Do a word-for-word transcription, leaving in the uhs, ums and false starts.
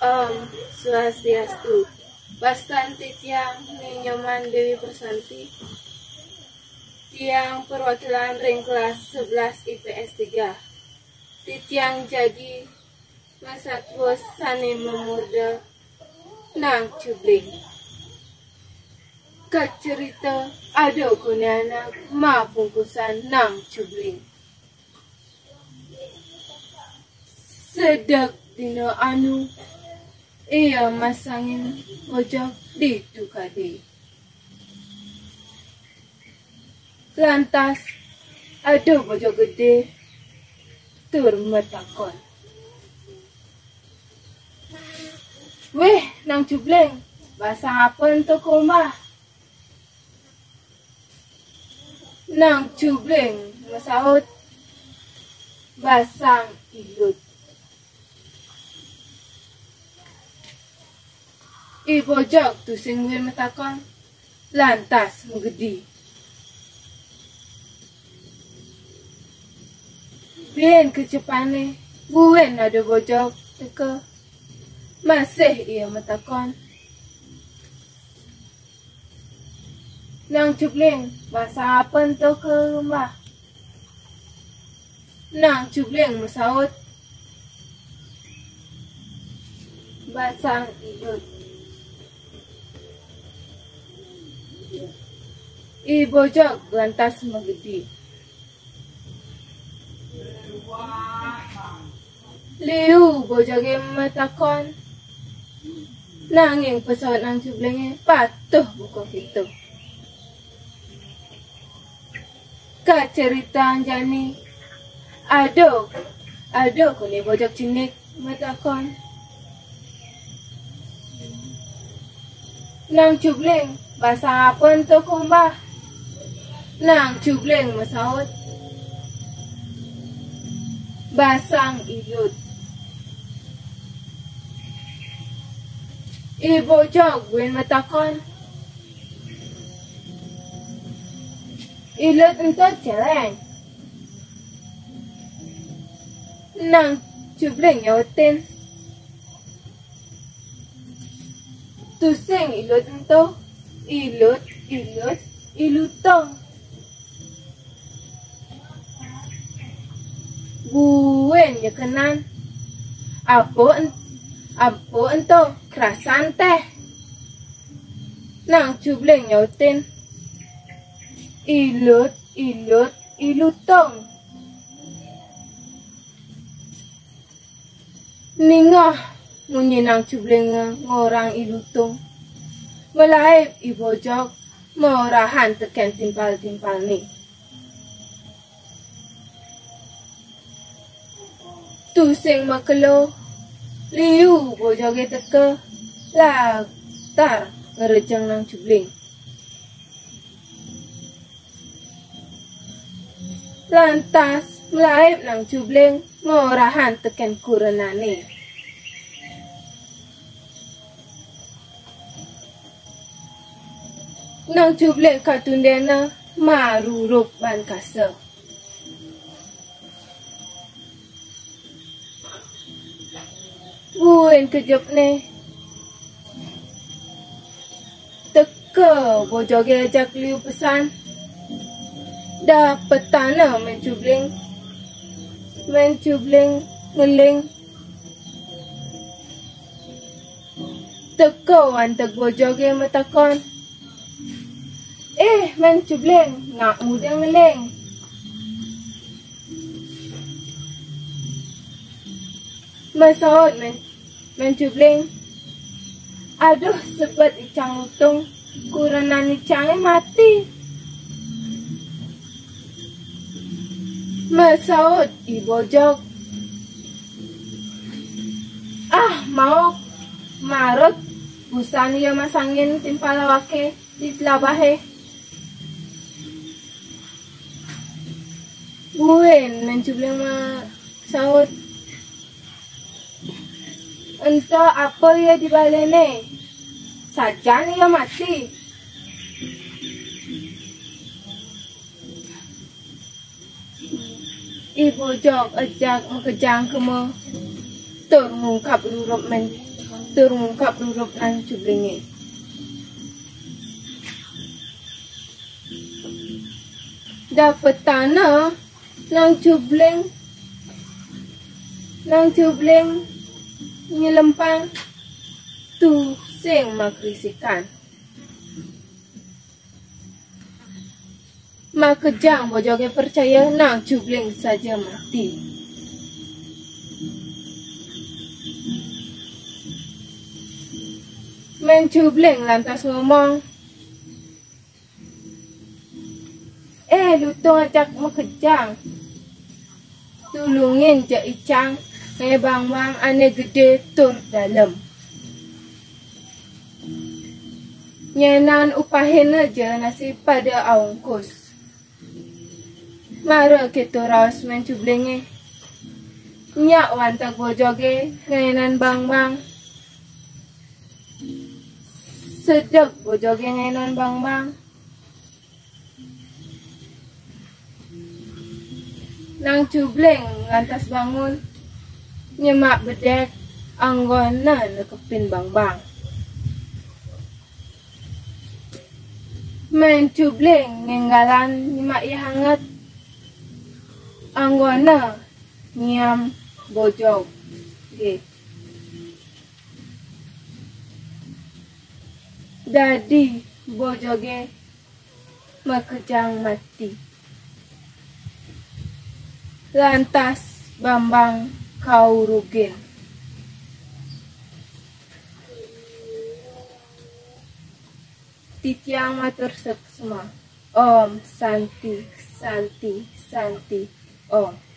Om Swastiastu. Wastan titiang Ni Nyoman Dewi Persanti. Tiang perwakilan ring kelas sebelas I P S tiga. Titiang jagi masatua sane mamurda Nang Cubling. Kacerita ada kone anak mapungkusan Nang Cubling. Sedek dina anu ia masangin bojog di tukade. Lantas ada bojog gede tur matakon, "Wih, Nang Cubling, basang apa ento kumbah?" Nang Cubling masaut, "Basang ilut." I bojog tusing buin matakon, lantas magedi. Buin kecepane, buin ada bojog teka, masih ia matakon, "Nang Cubling, basang apa ento kumbah?" Nang Cubling masaut, "Basang ilut." I bojog lantas magedi. Liu bojoge matakon, nanging pasaut Nang Cublinge patuh buka keto. Kaceritaan jani, ada, ada kone bojog cenik matakon, "Nang Cubling, basang apa ento kumbah?" Nang Cubling masaut, "Basang ilut." I bojog buin matakon, "Ilut ento celeng?" Nang Cubling nyautin, "Tusing ilut ento, ilut, ilut, ilutung." Buin nyekenan, "Apa en-, apa ento krasan teh?" Nang Cubling nyautin, "Ilut, ilut, ilutung." Ningeh munyi Nang Cubling ngorang ilutung, malaib i bojog maorahan teken timpal-timpalne. Tusing makelo, liu bojoge teka, lantas ngrejeng Nang Cubling. Lantas, malaib Nang Cubling maorahan teken kurenane. Nang Cubling katundena marurup ban kasa. Buin kejepne, teka bojoge ajak liu pesan. Dapetana Men Cubling. Men Cubling ngeling. Teka wanteg bojoge matakon, "Eh, Men Cubling, nga mudeng ngeling?" Masaut Men, Men Cubling, "Aduh, sebet icang lutung, kurenan icange mati." Masaut i bojog, "Ah, mauk, marut, busan ia masangin timpal awake di telabahe." Buin Men Cubling masaut, "Ento apa ia di balene? Sajan ia mati." I bojog ajak makejang kema tur ngungkap rurup Men, Tur ngungkap rurup Nang Jublinge. Dapetana Nang Jubling, Nang Jubling nyelempang tusing makrisikan. Makejang bojoge percaya Nang Jubling saja mati. Men Jubling lantas ngomong, "Eh, Lutung ajak makejang. Tulungin ja icang ngae bangbang ane gede tur dalem. Nyenan upahin aja nasi pada aungkus." Mara keto raos Men Jublinge. Nyak wantah bojoge ngaenan bangbang. Sedek bojoge ngaenan bangbang. Nang Jubling lantas bangun, nyemak bedek, anggona nekepin bangbang. Men Jubling ngenggalan nyemak ie hanget, anggona nyiam bojoge. Dadi bojoge makejang mati. Lantas bangbang kaurugin. Titiang matur suksma. Om Santi, Santi, Santi, Om.